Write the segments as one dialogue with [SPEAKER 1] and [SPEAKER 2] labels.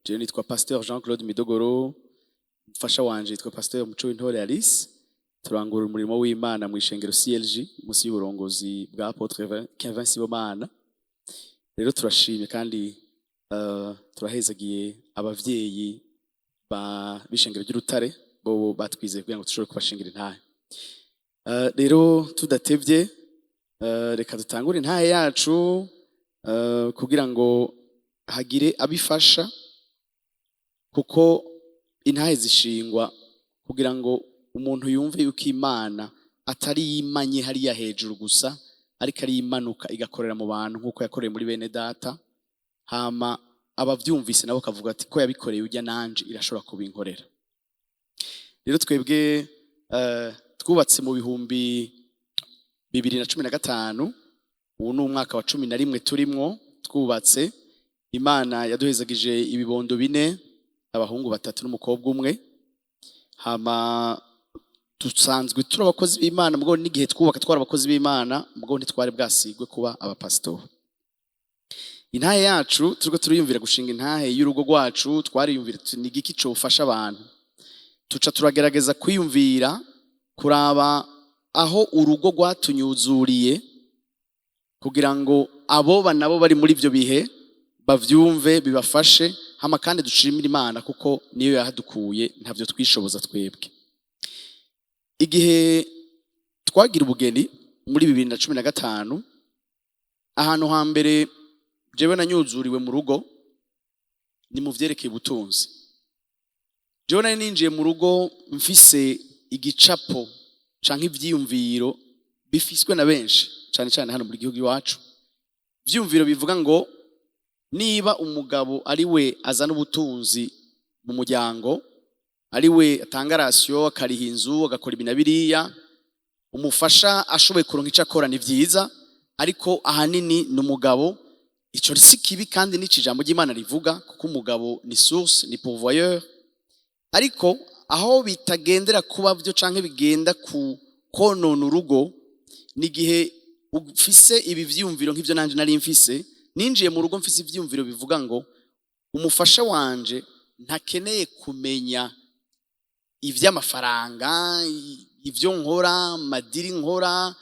[SPEAKER 1] Jewe nitwa Pasteur Jean Claude Midogoro, umufasha wanje yitwa Pasteur Muco w'Intore Alice. Turangura umurimo w'Imana mu ishengero CLG munsi y'uburongozi bwa Apôtre Kevin Sibomana. Rero turashimye kandi turahezagiye abavyeyi ba b'ishengero ry'Urutare bo batwizeye kugira ngo dushobore kubashingira intahe. Rero tudatevye, reka dutangure intahe yacu kugira ngo hagire abifasha, kuko intahe zishingwa kugira ngo umuntu yumve yuko Imana atari yimanye hariya hejuru gusa, ariko ari imanuka igakorera mu bantu nk'uko yakoreye muri bene data. Hama abavyumvise nabo kavuga ati ko yabikoreye ujya, nanje irashobora kubinkorera. Rero twebwe twubatse mu 2015. Ubu ni umwaka wa 11 turimwo twubatse. Imana yaduhezagije ibibondo bine, abahungu batatu n'umukobwa umwe. Hama dusanzwe turi abakozi b'Imana, mugabo n'igihe twubaka twari abakozi b'Imana, mugabo ntitwari bwasigwe kuba abapasitori. Intahe yacu, turiko turiyumvira gushinga intahe y'urugo rwacu, twariyumvira tuti ni igiki cofasha abantu. Tuca turagerageza kwiyumvira, kuraba aho urugo rwatunyuzuriye, kugira ngo aboba nabo bari muri ivyo bihe bavyumve, bibafashe. Hama kandi dushimire Imana kuko niyo yahadukuye, ntavyo twishoboza twebwe. Igihe twagira ubugeni muri 2015, ahantu hambere jewe nanyuzuriwe mu rugo ni mu vyerekeye ubutunzi. Jewe nari ninjiye mu rugo mfise igicapo canke ivyiyumviro bifiswe na benshi, cane cane hano muri gihugu iwacu, ivyiyumviro bivuga ngo niba umugabo ari we azana ubutunzi mu muryango, ari we atanga ration, akariha inzu, agakora ibi na biriya, umufasha ashoboye kuronka ico akora ni vyiza, ariko ahanini ni umugabo. Ico si kibi kandi n'ico ijambo ry'Imana rivuga, kuko umugabo ni source, ni pourvoyeur. Ariko aho bitagendera kuba byo canke bigenda ku konona urugo ni igihe ufise ibi vyiyumviro nk'ivyo nanje nari mfise. Ninjiye mu rugo mfise ivyiyumviro bivuga ngo umufasha wanje ntakeneye kumenya ivy'amafaranga, ivyo nkora, amadiri nkora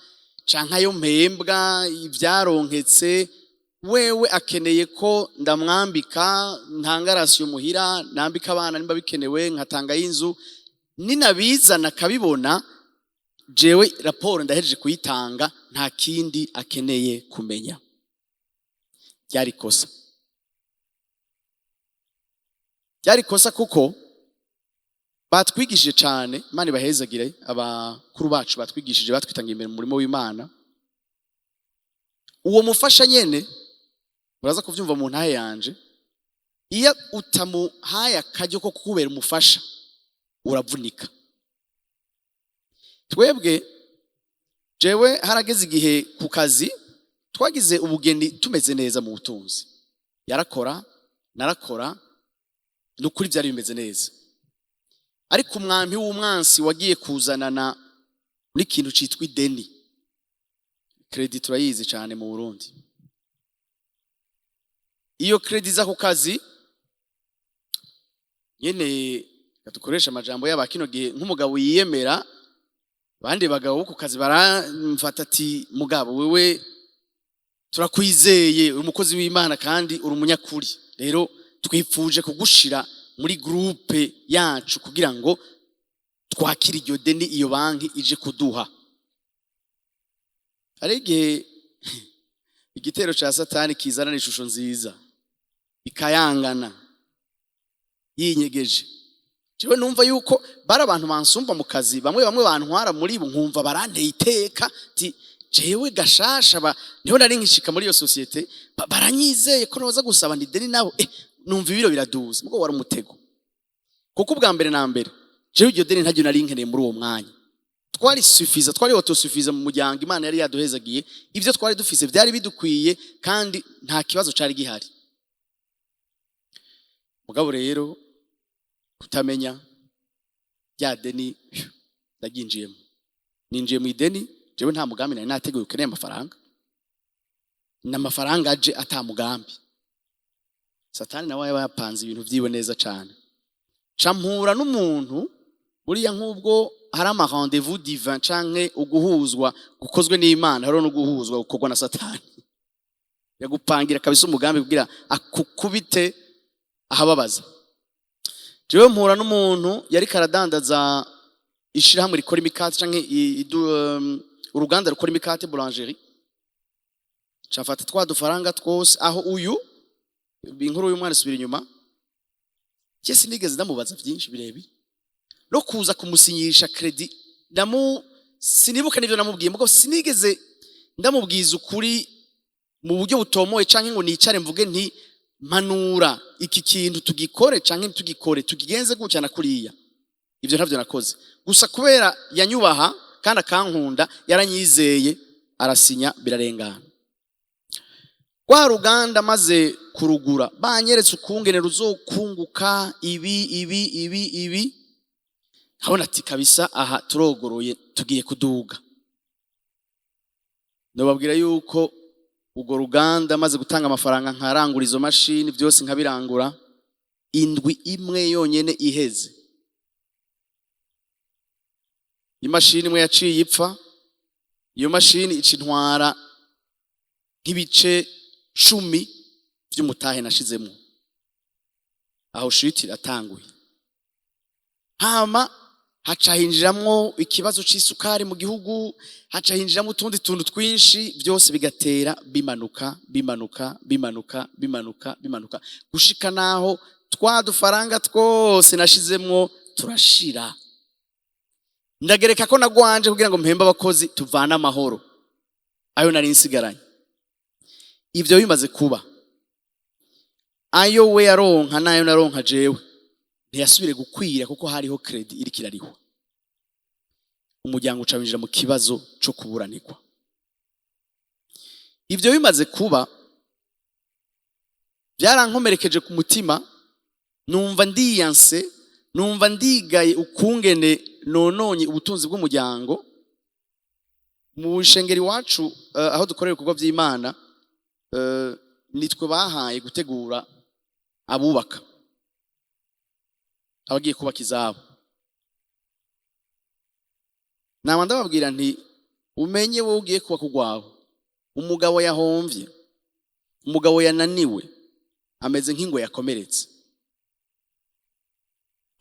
[SPEAKER 1] canke ayo mpembwa, ivyaronketse. Wewe akeneye ko ndamwambika, ntanga ration muhira, nambika abana nimba bikenewe, nkatanga y'inzu. Ninabizana akabibona, jewe raporo ndahejeje kuyitanga, nta kindi akeneye kumenya. Ryari kosa, ryari kosa, kuko batwigishije cane. Imana ibahezagire, abakuru bacu batwigishije, batwitangiye imbere mu murimo w'Imana. Uwo mufasha nyene, muraza kuvyumva mu ntahe yanje, iyo utamuhaye akaryo ko kukubera umufasha uravunika. Twebwe, jewe harageze igihe ku kazi, twagize ubugeni tumeze neza mu butunzi, yarakora, narakora, ni ukuri byari bimeze neza. Ariko umwambi w'umwansi wagiye kuzanana n'ikintu citwa ideni, crédit turayizi cyane mu Burundi. Iyo crédit iza ku kazi nyene, dukoresha amajambo y'aba kino gihe, nk'umugabo yiyemera, abandi bagabo bo ku kazi baramfata ati: "Mugabo wewe turakwizeye, uri umukozi w'Imana kandi uri umunyakuri, rero twipfuje kugushira muri groupe yacu kugira ngo twakire iryo deni iyo banki ije kuduha." Hari igihe igitero ca Satani kizana ishusho nziza ikayangana yinyegeje. Jewe numva yuko bari abantu bansumba mu kazi, bamwe bamwe bantwara muri bo, nkumva baranteye iteka ti jewe gashasha ba niho nari nkishika muri iyo société, baranyizeye ko noza gusaba ndi deni nabo. Numva ibiro biraduza, mugo wari umutego, kuko ubwa mbere na mbere jewe iryo deni ntaryo nari nkeneye muri uwo mwanya. Twari suffisants, twari autosuffisants mu muryango. Imana yari yaduhezagiye, ibyo twari dufise byari bidukwiye kandi nta kibazo cari gihari. Mugabo rero kutamenya, rya deni ndaryinjiyemo, ninjiye mu ideni. Jewe nta mugambi nari nateguye ukeneye amafaranga, ni amafaranga aje ata mugambi. Satani nawe yaba yapanze ibintu vyiwe neza cane. Ca mpura n'umuntu buriya, nk'ubwo hari ama rendez-vous divin canke uguhuzwa gukozwe n'Imana, hariho no guhuzwa gukorwa na Satani. Yagupangira kabisa umugambi kugira akukubite ahababaza. Jewe mpura n'umuntu yariko aradandaza ishirahamwe rikora imikate canke uruganda rukora imikate, boulangerie. Cafata twa dufaranga twose. Aho uyu inkuru y'umwana isubira inyuma, je sinigeze ndamubaza vyinshi birebire no kuza kumusinyisha crédit. Ndamu sinibuka n'ivyo namubwiye, mugabo sinigeze ndamubwiza ukuri mu buryo butomoye canke ngo nicare mvuge nti: "Mpanura, iki kintu tugikore canke ntitugikore, tukigenze gutya na kuriya." Ivyo ntavyo nakoze. Gusa kubera yanyubaha kandi akankunda, yaranyizeye, arasinya, birarengana. Rwa ruganda maze kurugura, banyeretse ukungene ruzokunguka, ibi ibi ibi ibi. Nkabona ati: "Kabisa aha turogoroye, tugiye kuduga." Ndababwira yuko urwo ruganda maze gutanga amafaranga, nkarangura izo mashini byose, nkabirangura, indwi imwe yonyene iheze, imashini imwe yaciye ipfa. Iyo mashini ica intwara nk'ibice 10 vy'umutahe nashizemwo. Aho shiti iratanguye. Hama haca hinjiramwo ikibazo c'isukari mu gihugu, haca hinjiramwo utundi tuntu twinshi, byose bigatera bimanuka, bimanuka, bimanuka, bimanuka, bimanuka, gushika naho twa dufaranga twose nashizemwo turashira. Ndagereka ko nagwanje kugira ngo mpembe abakozi, tuvane amahoro ayo nari nsigaranye. Ivyo bimaze kuba, ayo we yaronka n'ayo naronka jewe ntiyasubire gukwira, kuko hariho crédit iriko irarihwa. Umuryango uca winjira mu kibazo co kuburanirwa. Ivyo bimaze kuba, byarankomerekeje ku mutima. Numva ndiyanse, numva ndigaye ukungene nononye ubutunzi bw'umuryango. Mu ishengero iwacu, aho dukorera ibikorwa by'Imana, nitwe bahaye gutegura abubaka, abagiye kubaka izabo. Nama ndababwira nti: "Umenye wowe ugiye kubaka urwawe, umugabo yahomvye, umugabo yananiwe, ameze nk'ingwe yakomeretse,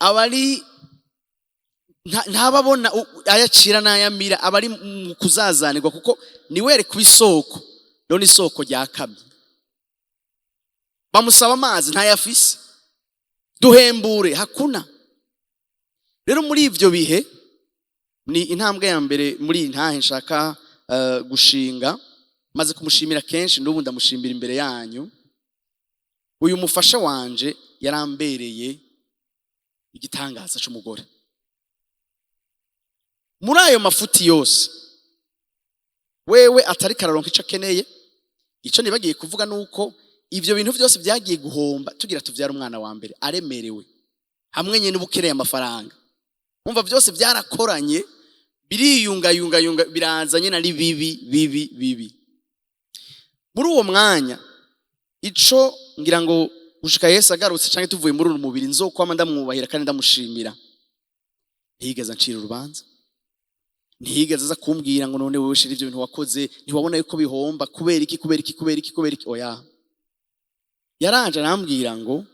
[SPEAKER 1] abari ntababona ayacira n'ayamira, aba ari mu kuzazanirwa, kuko niwere kuba isoko. None isoko ryakamye, bamusaba amazi ntayafise, duhembure hakuna." Rero muri ivyo bihe, ni intambwe ya mbere muri iyi ntahe nshaka gushinga. Maze kumushimira kenshi, n'ubu ndamushimira imbere yanyu. Uyu mufasha wanje yarambereye igitangaza c'umugore. Muri ayo mafuti yose wewe atari kararonka ico akeneye, ico nibagiye kuvuga nuko ivyo bintu vyose vyagiye guhomba tugira tuvyara umwana wa mbere aremerewe, hamwe nyene uba ukeneye amafaranga. Umva, vyose vyarakoranye, biriyungayungayunga, biraza nyene ari bibi, bibi, bibi. Muri uwo mwanya, ico ngira ngo gushika Yesu agarutse canke tuvuye muri uru mubiri, nzokwama ndamwubahira kandi ndamushimira. Ntiyigeze ancira urubanza, ntiyigeze aza kumbwira ngo: "None wewe shira, ivyo bintu wakoze ntiwabona yuko bihomba? Kubera iki, kubera iki, kubera iki, kubera iki?" Oya, yaranje arambwira ngo: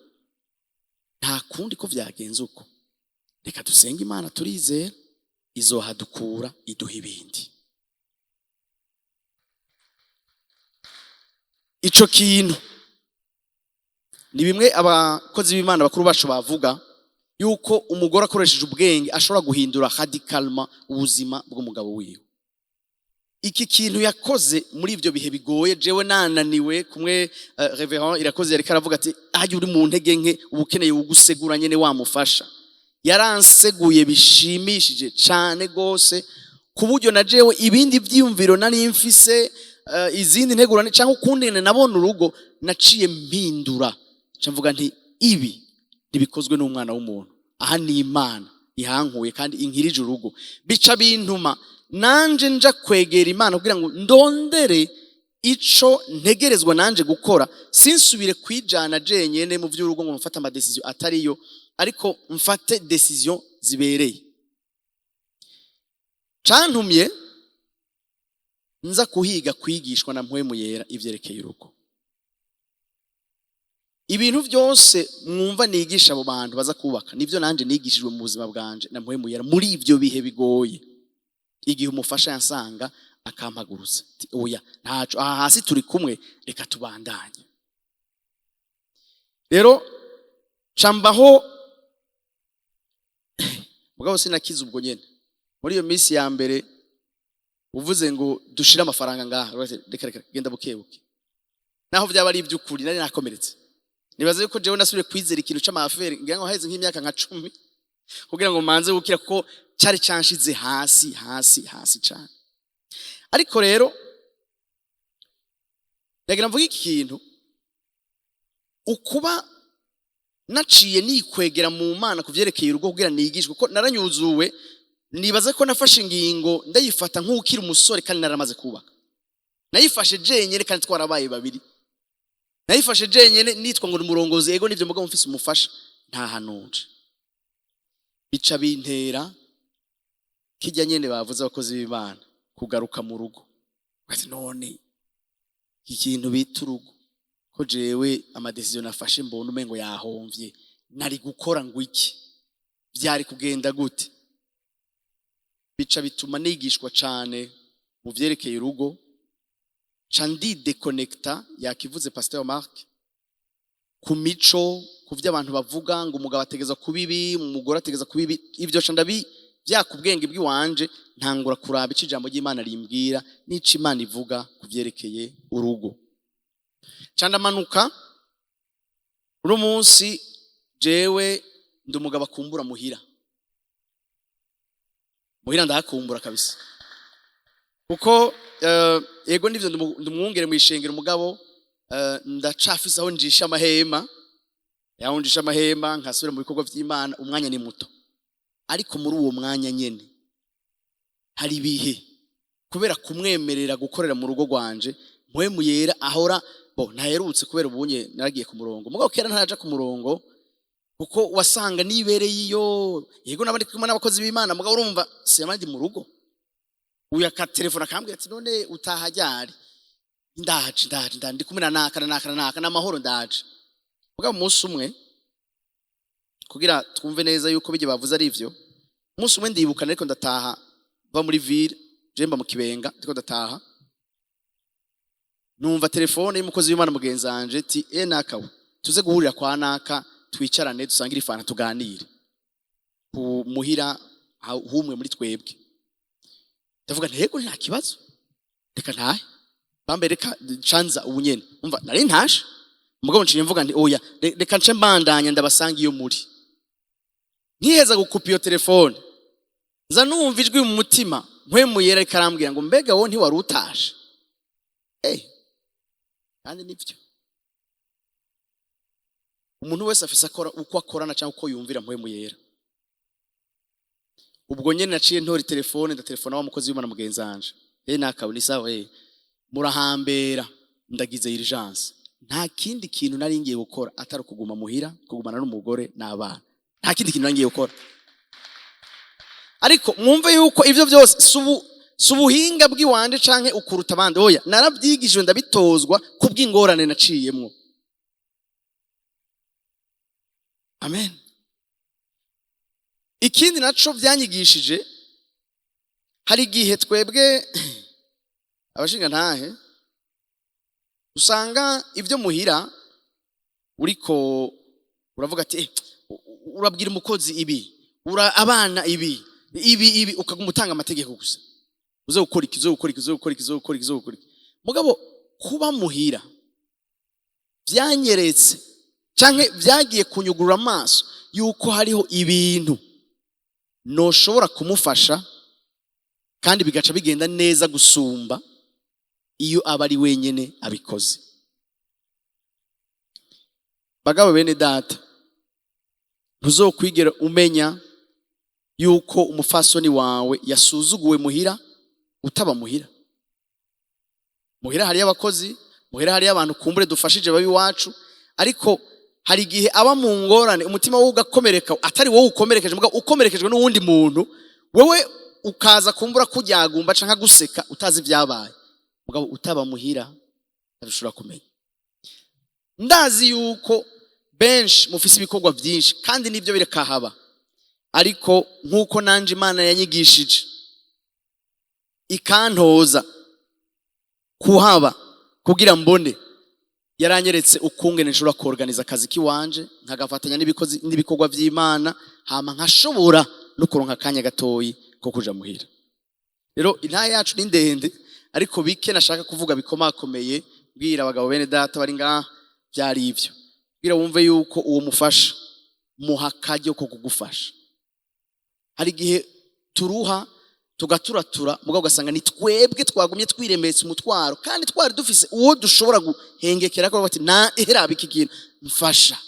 [SPEAKER 1] "Nta kundi ko vyagenze uko, reka dusenge Imana, turizera izohadukura, iduha ibindi." Ico kintu ni bimwe abakozi b'Imana bakuru bacu bavuga yuko umugore akoresheje ubwenge ashobora guhindura radicalement ubuzima bw'umugabo wiwe. Iki kintu yakoze muri ibyo bihe bigoye, jewe nananiwe kumwe, Reverend Irakoze yariko aravuga ati: "Hajya uri mu ntege nke, uba ukeneye ugusegura nyene wamufasha." Yaranseguye bishimishije cane gose, ku buryo na jewe ibindi vyiyumviro nari mfise, izindi nteguro cyangwa ukundi nabona urugo, naciye mpindura, nca mvuga nti: "Ibi ntibikozwe n'umwana w'umuntu, aha ni Imana ihankuye kandi inkirije urugo." Bica bintuma nanje nja kwegera Imana kugira ngo ndondere Ico ntegerezwa nanje gukora, sinsubire kwijana jenyene mu vy'urugo ngo mfate ama décisions atariyo, ariko mfate décisions zibereye. Cantumye nza kuhiga kwigishwa na Mpwemu Yera ivyerekeye urugo. Ibintu byose mwumva nigisha abo bantu baza kubaka, nivyo nanje nigishijwe mu buzima bwanje na Mpwemu Yera muri ivyo bihe bigoye, igihe umufasha yansanga akampagurutsa ati: "Oya, ntaco, aha hasi turi kumwe, reka tubandanye." Rero cambaho, mugabo sinakize ubwo nyene. Muri iyo minsi ya mbere uvuze ngo dushire amafaranga ngaha, reka reka, genda buke buke, naho byaba ari iby'ukuri. Nari nakomeretse. Nibaza yuko jewe nasubiye kwizera ikintu c'ama affaires ngira ngo haheze nk'imyaka nka 10 kugira ngo manze gukira, kuko cari canshize hasi hasi hasi cane. Ariko rero ndagira mvuge iki kintu: ukuba naciye nikwegera mu Mana ku vyerekeye urugo kugira nigishwe, kuko naranyuzuwe. Nibaza ko nafashe ingingo ndayifata nk'ukiri umusore kandi naramaze kubaka. Nayifashe jenyene kandi twarabaye babiri. Nayifashe jenyene nitwa ngo ni umurongozi, ego nivyo, mugabo mfise umufasha nta hanuje. Bica bintera kijya nyene bavuze abakozi b'Imana, kugaruka mu rugo. Ati: "None ikintu bita urugo, ko jewe ama décisions nafashe mbona umengo yahomvye, nari gukora ngo iki? Byari kugenda gute?" Bica bituma nigishwa cane mu vyerekeye urugo, ca ndidéconnecta, yakivuze Pasteur Mark, ku mico, ku vyo abantu bavuga ngo umugabo ategeza kuba ibi, umugore ategeza kuba ibi. Ivyo ca ndabi vyaka ubwenge bw'iwanje, ntangura kuraba ico ijambo ry'Imana rimbwira n'ico Imana ivuga ku vyerekeye urugo. Ca ndamanuka. Uno munsi jewe ndi umugabo akumbura muhira. Muhira ndahakumbura kabisa, kuko ego nivyo, ndi umwungere mw'ishengero, umugabo ndacafise aho njisha amahema, aho njisha amahema nkasubira mu bikorwa vy'Imana. Umwanya ni muto, ariko muri uwo mwanya nyene hari ibihe, kubera kumwemerera gukorera mu rugo rwanje Mpwemu Yera ahora bo ntaherutse, kubera ubunye naragiye ku murongo. Mugabo kera ntaraja ku murongo, kuko wasanga nibereye iyo, yego n'abandi kumwe n'abakozi b'Imana, mugabo urumva siyama ndi mu rugo. Uyu akatelefona akambwira ati: "None utaha ryari?" "Ndaje, ndaje, ndaje, ndi kumwe na naka na naka na naka n'amahoro, ndaje." Mugabo umunsi umwe, kugira twumve neza yuko bijye bavuze ari ivyo, umunsi umwe ndibuka ariko ndataha va muri ville, je mba mu Kibenga, ndiko ndataha numva telefone y'umukozi w'Imana mugenzi wanje ati: "E nakawe, tuze guhurira kwa naka, twicarane, dusangire ifanta, tuganire ku muhira humwe muri twebwe." Ndavuga nti: "Yego, nta kibazo, reka ntahe bambe, reka canza ubu nyene." Umva, nari ntashe, mugabo nciye mvuga nti: "Oya, reka nce mbandanya ndabasanga iyo muri." Nkiheza gukupa iyo telefone, nza numva ijwi mu mutima, Mpwemu Yera ariko arambwira ngo: "Mbega wowe ntiwari utashe?" Kandi nibyo, umuntu wese afise akora uko akorana cyangwa uko yumvira Mpwemu Yera. Ubwo nyene naciye ntora telefone, ndatelefona wa mukozi w'Imana mugenzi wanje: "Nakawe, ni sawa, murahambera, ndagize urgence." Nta kindi kintu nari ngiye gukora atari ukuguma muhira, kugumana n'umugore n'abana. Nta kindi kintu nari ngiye gukora. Ariko mwumve yuko ivyo byose si ubuhinga bw'iwanje canke ukuruta abandi. Oya, narabyigishijwe, ndabitozwa kubw'ingorane naciyemwo. Amen. Ikindi naco byanyigishije, hari igihe twebwe abashinga ntahe usanga ibyo muhira uriko uravuga ati: "Urabwira umukozi ibi, ura abana ibi, ibi, ibi", ukaguma utanga amategeko gusa: uze gukora iki, uze gukora iki, uze gukora iki, uze gukora iki, uze gukora iki. Mugabo kuba muhira byanyeretse canke byagiye kunyugurura amaso yuko hariho ibintu noshobora kumufasha kandi bigaca bigenda neza gusumba iyo aba ari wenyene abikoze. Bagabo bene data, ntuzokwigera umenya yuko umufasoni wawe yasuzuguwe muhira utaba muhira. Muhira hariyo abakozi, muhira hariyo abantu kumbure dufashije babi iwacu, ariko hari igihe aba mu ngorane umutima we ugakomereka, atari wowe ukomerekeje, mugabo ukomerekejwe n'uwundi muntu, wewe ukaza kumbura kuryagumba canka guseka utazi ibyabaye, mugabo utaba muhira ntabishobora kumenya. Ndazi yuko benshi mufise ibikorwa byinshi kandi nibyo birekahaba, ariko nk'uko nanje Imana yanyigishije ikantoza kuhaba kugira mbone, yaranyeretse ukungene nshobora kuorganiza akazi kiwanje nkagafatanya n'ibikorwa vy'Imana, hama nkashobora no kuronka akanya gatoyi ko kuja muhira. Rero intahe yacu ni ndende, ariko bike nashaka kuvuga bikomakomeye bwira abagabo bene data bari ngaha byari ivyo, bwira wumve yuko uwo mufasha muha akaryo ko kugufasha. Hari igihe turuha tugaturatura, mugabo ugasanga ni twebwe twagumye twiremetse umutwaro kandi twari dufise uwo dushobora guhengekera ko bati na heraba iki kintu mfasha.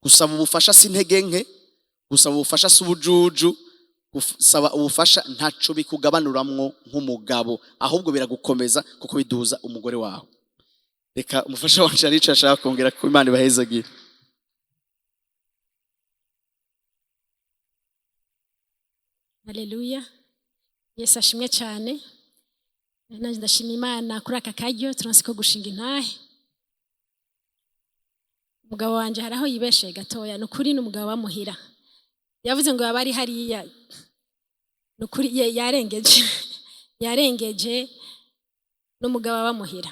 [SPEAKER 1] Gusaba ubufasha si intege nke, gusaba ubufasha si ubujuju, gusaba ubufasha ntaco bikugabanuramwo nk'umugabo, ahubwo biragukomeza kuko biduza umugore wawe. Reka umufasha wanje arico ashaka kongera ko Imana ibahezagire.
[SPEAKER 2] Haleluya. Yesu ashimwe cyane. Nanjye ndashima Imana kuri aka karyo turonse ko gushinga intahe. Umugabo wanje haraho yibesheye gatoya, ni ukuri ni umugabo wamuhira. Yavuze ngo yaba ari hariya, ni ukuri yarengeje. Yarengeje, ni umugabo wamuhira.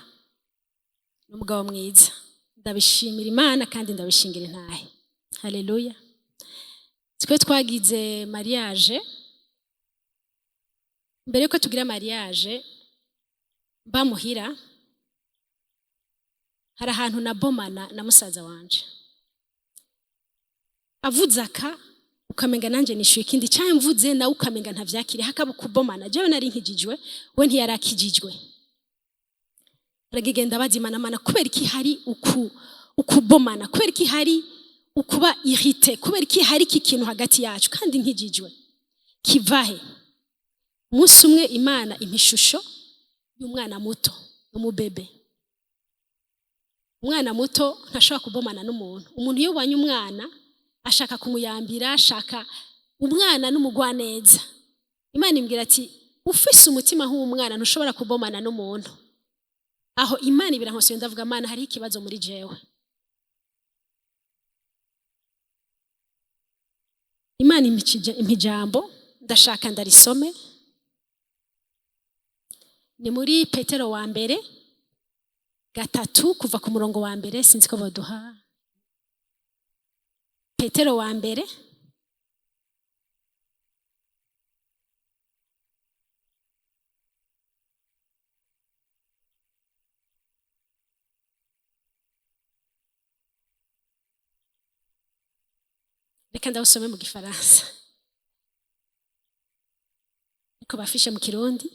[SPEAKER 2] Ni umugabo mwiza. Ndabishimira Imana kandi ndabishingira intahe. Haleluya. Twe twagize mariage. Mbere yuko tugira mariage bamuhira, hari ahantu nabomana na musaza wanje. Avuze aka ukamenga nanje nishuye ikindi, cyangwa mvuze nawe ukamenga ntavyakire, hakaba kubomana. Jewe nari nkijijwe, we ntiyarakijijwe. Aragenda bazimana mana, kubera iki hari ukubomana, kubera iki hari ukuba irrité, kubera iki hari iki kintu hagati yacu kandi nkijijwe kivahe? Umunsi umwe Imana impa ishusho y'umwana muto, umubebe. Umwana muto ntashobora kubomana n'umuntu. Umuntu iyo ubonye umwana ashaka kumuyambira, ashaka umwana n'umugwaneza. Imana imbwira ati ufise umutima nk'umwana ntushobora kubomana n'umuntu. Aho Imana ibirankoseye, ndavuga Mana hari ikibazo muri jewe. Imana impa ijambo, ndashaka ndarisome. Ni muri Petero wa mbere 3 kuva ku murongo wa mbere, sinzi ko baduha. Petero wa mbere reka ndawusome mu Gifaransa, ariko bafishe mu Kirundi.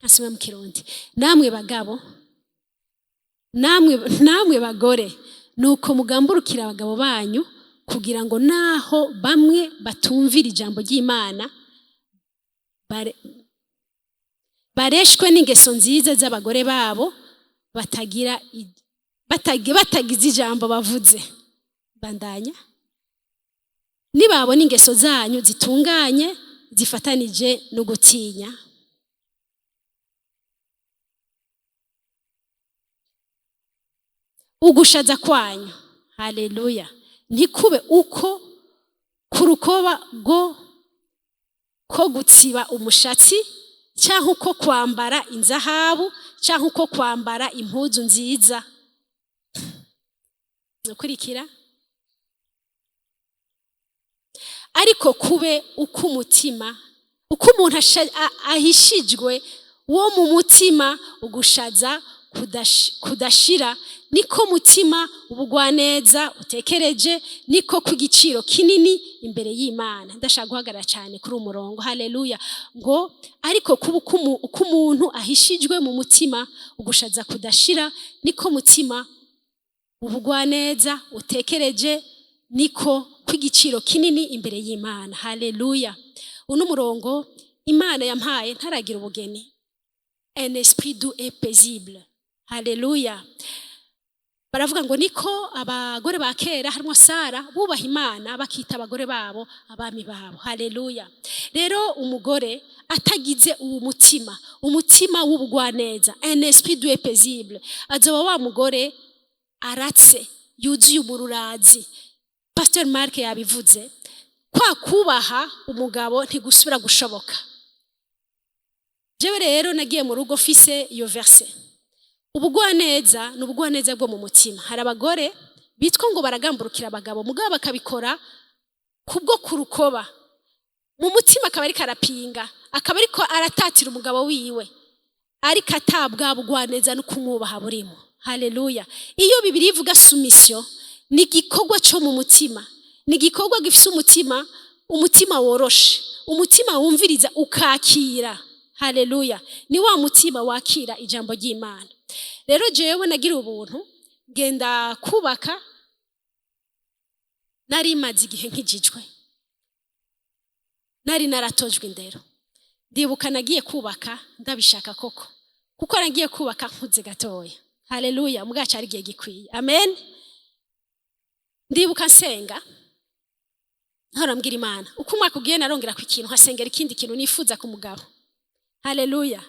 [SPEAKER 2] Asome mu Kirundi. Namwe bagabo, namwe bagore, nuko mugamburukira abagabo banyu kugira ngo naho bamwe batumvira ijambo ry'Imana bareshwe n'ingeso nziza z'abagore babo, batagize ijambo bavuze. Bandanya. Nibabona ingeso zanyu zitunganye zifatanije no gutinya, ugushaza kwanyu, haleluya, ntikube uko kurukoba go ko gutsiba umushatsi, cyangwa uko kwambara inzahabu, cyangwa uko kwambara impuzu nziza. Ukurikira. Ariko kube uko umutima, uko umuntu ahishijwe wo mu mutima ugushaza kudashira, niko mutima ubugwaneza utekereje, niko ku giciro kinini imbere y'Imana. Ndashaka guhagarara cyane kuri umurongo, haleluya, ngo ariko kuba uko umuntu ahishijwe mu mutima ugushaza kudashira, niko mutima Ubugwaneza utekereje niko kw'igiciro kinini imbere y'Imana. Haleluya! Uno murongo Imana yampaye ntaragira ubugeni: un esprit doux et paisible. Haleluya! Baravuga ngo niko abagore ba kera, harimo Sara, bubaha Imana, bakita abagore babo abami babo. Haleluya! Rero umugore atagize uwo mutima, umutima w'ubugwaneza, un esprit doux et paisible, azoba wa mugore aratse, yuzuye umururazi. Pasteur Mark yabivuze, kwa kubaha umugabo ntigusubira gushoboka. Jewe rero nagiye mu rugo fise iyo verset. Ubugwaneza ni ubugwaneza bwo mu mutima. Hari abagore bitwa ngo baragamburukira abagabo, mugabo bakabikora kubwo kurukoba, mu mutima akaba ariko arapinga, akaba ariko aratatira umugabo wiwe, ariko atabwa bugwaneza no kumwubaha burimo. Haleluya! Iyo Bibiliya ivuga soumission, ni igikorwa cyo mu mutima, ni igikorwa gifise umutima, umutima woroshe, umutima wumviriza ukakira. Haleluya! Ni wa mutima wakira ijambo ry'Imana. Rero jewe nagira ubuntu, ngenda kubaka nari maze igihe nkijijwe, nari naratojwe indero. Ndibuka nagiye kubaka ndabishaka koko, kuko nagiye kubaka nkuze gatoya. Haleluya! Mubwacu ari igihe gikwiye. Amen. Ndibuka nsenga, nkora mbwira Imana uko umwaka ugiye narongera ku ikintu, nkasengera ikindi kintu nifuza ku mugabo. Haleluya!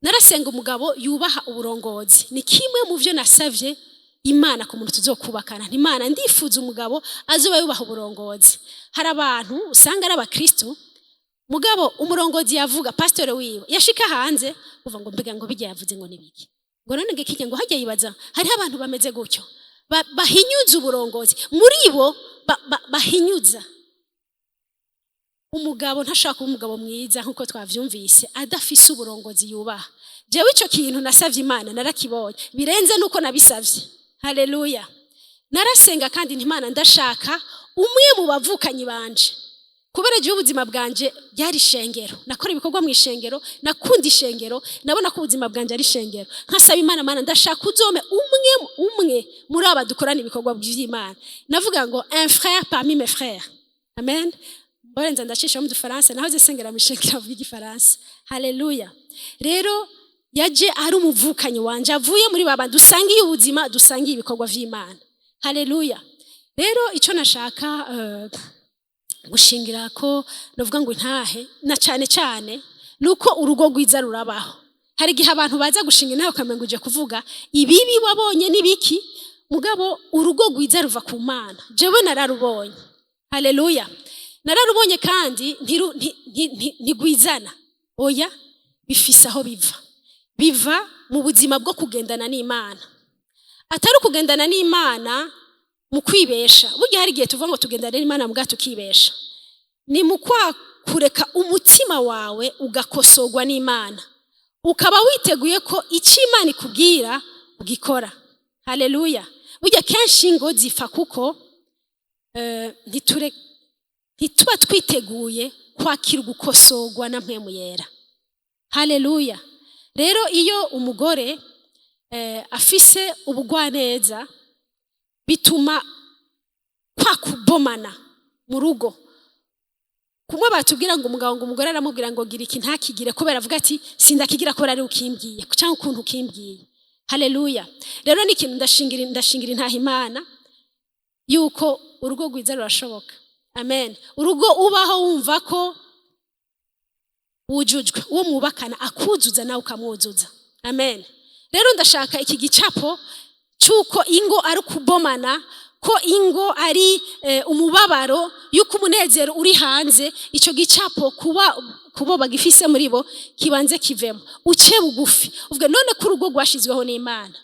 [SPEAKER 2] Narasenga umugabo yubaha uburongozi. Ni kimwe mu byo nasavye Imana ku muntu tuzokubakana. Imana, ndifuza umugabo azoba yubaha uburongozi. Hari abantu usanga ari abakristo, mugabo umurongozi yavuga, pasitore wiwe, yashika hanze uva ngo mbega ngo bijya yavuze ngo nibiki, ngo none ngo kijya ngo hajya yibaza. Hariho abantu bameze gutyo, bahinyuza uburongozi muri bo, bahinyuza umugabo. Ntashaka kuba umugabo mwiza nk'uko twavyumvise adafise uburongozi yubaha. Jewe ico kintu nasavye Imana narakibonye, birenze nuko nabisavye. Haleluya! Narasenga kandi nti: "Imana, ndashaka umwe mu bavukanyi banje," kubera jewe ubuzima bwanje byari ishengero, nakora ibikorwa mu ishengero, nakunda ishengero, nabona ko ubuzima bwanje ari ishengero. Nkasaba Imana: "Mana, ndashaka uzome umwe, umwe muri aba dukorana ibikorwa by'Imana." Navuga ngo un frère parmi mes frères. Amen. Mborenza ndacisha mu dufaransa, naho zisengera mu ishengero avuga igifaransa. Haleluya! Rero yaje ari umuvukanyi wanje, avuye muri baba dusangiye ubuzima, dusangiye ibikorwa vy'Imana. Haleluya! Rero ico nashaka gushingira ko novuga ngo intahe na cyane cyane nuko urugo rwiza rurabaho. Hari igihe abantu baza gushinga intahe ukamenga uje kuvuga ibibi wabonye n'ibiki, mugabo urugo rwiza ruva ku Mana. Jewe nararubonye. Haleluya! Nararubonye kandi ntigwizana. Oya, bifise aho biva. Biva mu buzima bwo kugendana n'Imana, atari ukugendana n'Imana mu kwibesha. Burya hari igihe tuvuga ngo tugendane n'Imana mbwa tukibesha. Ni mu kwa kureka umutima wawe ugakosorwa n'Imana, ukaba witeguye ko icyo Imana ikubwira ugikora. Haleluya! Burya kenshi ingo zipfa kuko ntituba twiteguye kwakira gukosorwa na Mpwemu Yera. Haleluya! Rero iyo umugore afise ubugwaneza, bituma kwa kubomana mu rugo, kumwe batubwira ngo umugabo, ngo umugore aramubwira ngo gira iki, ntakigire, kubera avuga ati: "Sindakigira kubera ari ukimbwiye cyangwa ukuntu ukimbwiye." Haleluya! Rero ni ikintu ndashingira intaha Imana yuko urugo rwiza rurashoboka. Amen. Urugo ubaho wumva ko wujujwe, uwo mwubakana akuzuza, nawe ukamwuzuza. Amen. Rero ndashaka iki gicapo cy'uko ingo ari ukubomana, ko ingo ari umubabaro, yuko umunezero uri hanze, icyo gicapo kuba kubo bagifise muri bo kibanze kivemo. Uce bugufi, uvuge: "None ko urugo rwashizweho n'Imana,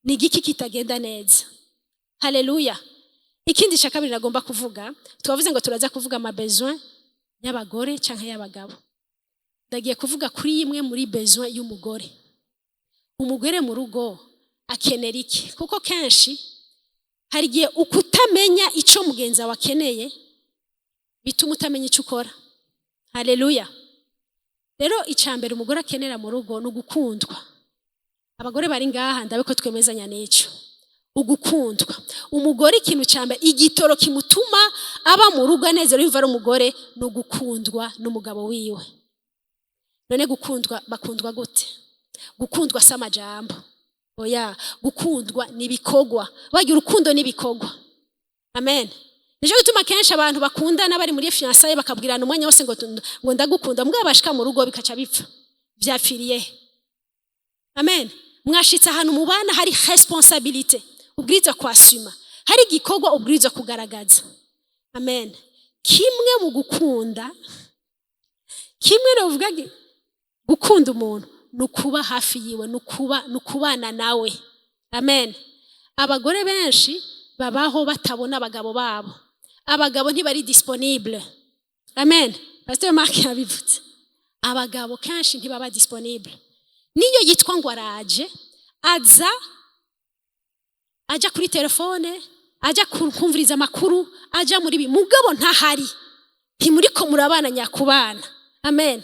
[SPEAKER 2] ni igiki kitagenda neza?" Haleluya! Ikindi cya kabiri nagomba kuvuga, twavuze ngo turaza kuvuga ama besoin y'abagore cyangwa y'abagabo. Ndagiye kuvuga kuri imwe muri besoin y'umugore. Umugore mu rugo akenera iki? Kuko kenshi hari igihe ukutamenya icyo mugenzi wawe akeneye bituma utamenya icyo ukora. Haleluya! Rero icya mbere umugore akenera mu rugo ni ugukundwa. Abagore bari ngaha, ndabe ko twemezanya n'icyo. Ugukundwa, umugore, ikintu cya mbere, igitoro kimutuma aba mu rugo anezerewe, yumva ari umugore, ni ugukundwa n'umugabo wiwe. None gukundwa, bakundwa gute? Gukundwa si amajambo, oya. Gukundwa ni ibikorwa. Bagira urukundo n'ibikorwa. Amen. Nicyo gituma kenshi abantu bakundana bari muri fiançailles bakabwirana umwanya wose ngo "Ndagukunda", mbwa bashika mu rugo bikaca bipfa. Vyapfiriye he? Amen. Mwashitse ahantu mubana, hari responsabilité ubwirizwa kwasuma, hari igikorwa ubwirizwa kugaragaza. Amen. Kimwe mu gukunda, kimwe novuga gukunda umuntu ni ukuba hafi yiwe, ni ukubana nawe. Amen. Abagore benshi babaho batabona abagabo babo. Abagabo ntibari disponible. Amen. Pastor Mark yabivuze, abagabo kenshi ntibaba disponible. Niyo yitwa ngo araje, aza aja kuri telefone, aja kumviriza amakuru, aja muri bi mugabo ntahari, ntimuriko murabana nyakubana. Amen.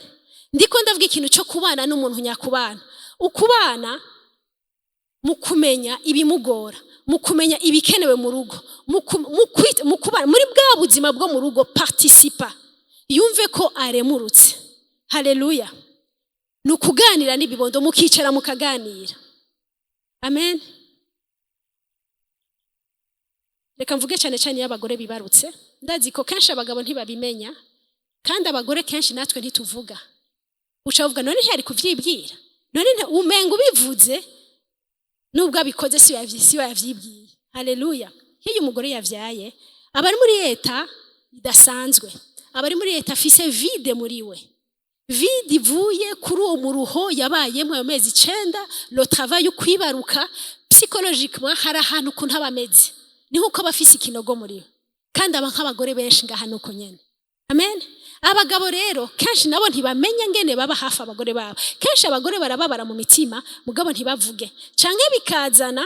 [SPEAKER 2] Ndiko ndavuga ikintu cyo kubana n'umuntu nyakubana. Ukubana mu kumenya ibimugora, mu kumenya ibikenewe mu rugo, mu kubana muri bwa buzima bwo mu rugo, participa, yumve ko aremurutse. Haleluya. Ni ukuganira n'ibibondo, mukicara mukaganira. Amen. Reka mvuge cyane cyane iyo abagore bibarutse. Ndazi ko kenshi abagabo ntibabimenya, kandi abagore kenshi natwe ntituvuga. Uca uvuga: "None ntiyari kuvyibwira?" None umenga ubivuze nubwo abikoze si yavyibwiye. Haleluya. Nk'iyo umugore yavyaye, aba ari muri état idasanzwe, aba ari muri état afise vide muri we, vide ivuye kuri uwo muruho yabayemo ayo mezi 9, le travail yo kwibaruka. Psychologiquement hari ahantu ukuntu aba ameze, ni nkuko aba afise ikinogo muri we. Kandi aba nk'abagore benshi ngaha nuko nyene. Amen. Abagabo rero kenshi nabo ntibamenya ngene baba hafi abagore babo. Kenshi abagore barababara mu mitima, mugabo ntibavuge, canke bikazana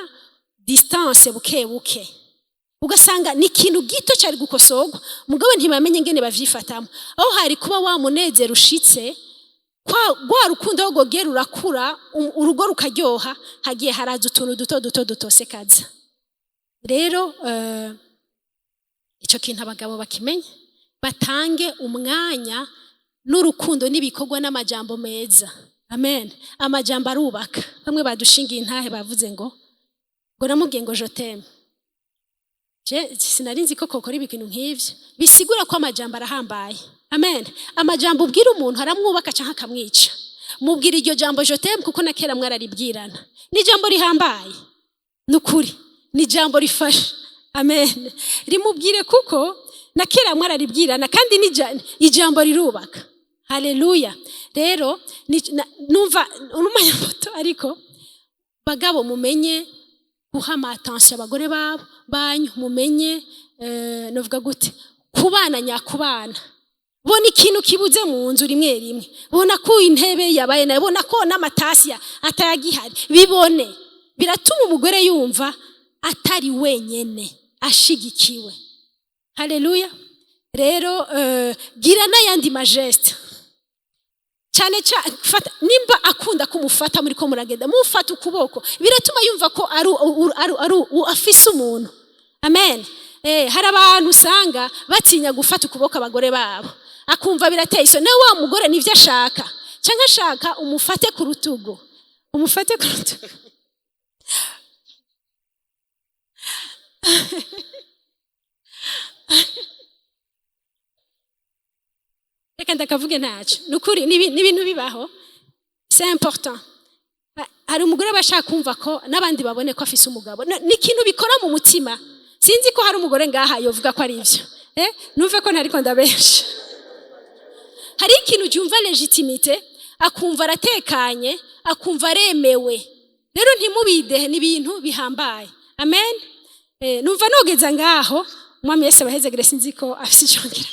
[SPEAKER 2] distance buke buke, ugasanga ni ikintu gito cyari gukosorwa, mugabo ntibamenye ngene bavyifatamo. Aho hari kuba wa munezero ushitse kwa rwa rukundo, aho rwogera rurakura, urugo rukaryoha, hagiye haraza utuntu duto duto dutosekaza. Rero ico kintu abagabo bakimenye, batange umwanya n'urukundo n'ibikorwa n'amajambo meza. Amen. Amajambo arubaka. Bamwe badushingiye intahe, bavuze ngo namubwiye ngo "Je t'aime". Je sinari nzi ko kokora ibintu nk'ivyo. Bisigura ko amajambo arahambaye. Amen. Amajambo ubwira umuntu aramwubaka canke akamwica. Mubwira iryo jambo "Je t'aime", kuko na kera mwararibwirana. Ni ijambo rihambaye, nukuri ni ijambo rifasha. Amen. Rimubwire kuko na kera mwararibwirana, kandi ni ijambo rirubaka. Haleluya. Rero numva umwanya muto, ariko bagabo, mumenye guha attention abagore babo banyu, mumenye novuga gute, kubana nyakubana. Bona ikintu kibuze mu nzu rimwe rimwe, bona ko intebe yabaye nayo, bona ko n'amatasi atayagihari, bibone. Biratuma umugore yumva atari wenyene, ashigikiwe. Haleluya. Rero gira n'ayandi ma gestes cyane cyane. Fata nimba akunda kumufata, muri ko muragenda, mufata ukuboko. Biratuma yumva ko ari afise umuntu. Amen. Hari abantu usanga batinya gufata ukuboko abagore babo, akumva birateye isoni. Nawe wa mugore nivyo ashaka, cyangwa ashaka umufate ku rutugu, umufate ku rutugu. Reka ndakavuge, ntacyo. Ni ukuri ni ibintu bibaho, c'est important. Hari umugore aba ashaka kumva ko n'abandi babone ko afise umugabo. Ni ikintu bikora mu mutima. Sinzi ko hari umugore ngaha yovuga ko ari ibyo. Numve ko ntariko ndabesha. Hari ikintu cyumva légitimité, akumva aratekanye, akumva aremewe. Rero ntimubidehe, ni ibintu bihambaye. Amen. Numva nogeza ngaho. Umwami Yesu abahezegere. Sinzi ko afise icyo ngira.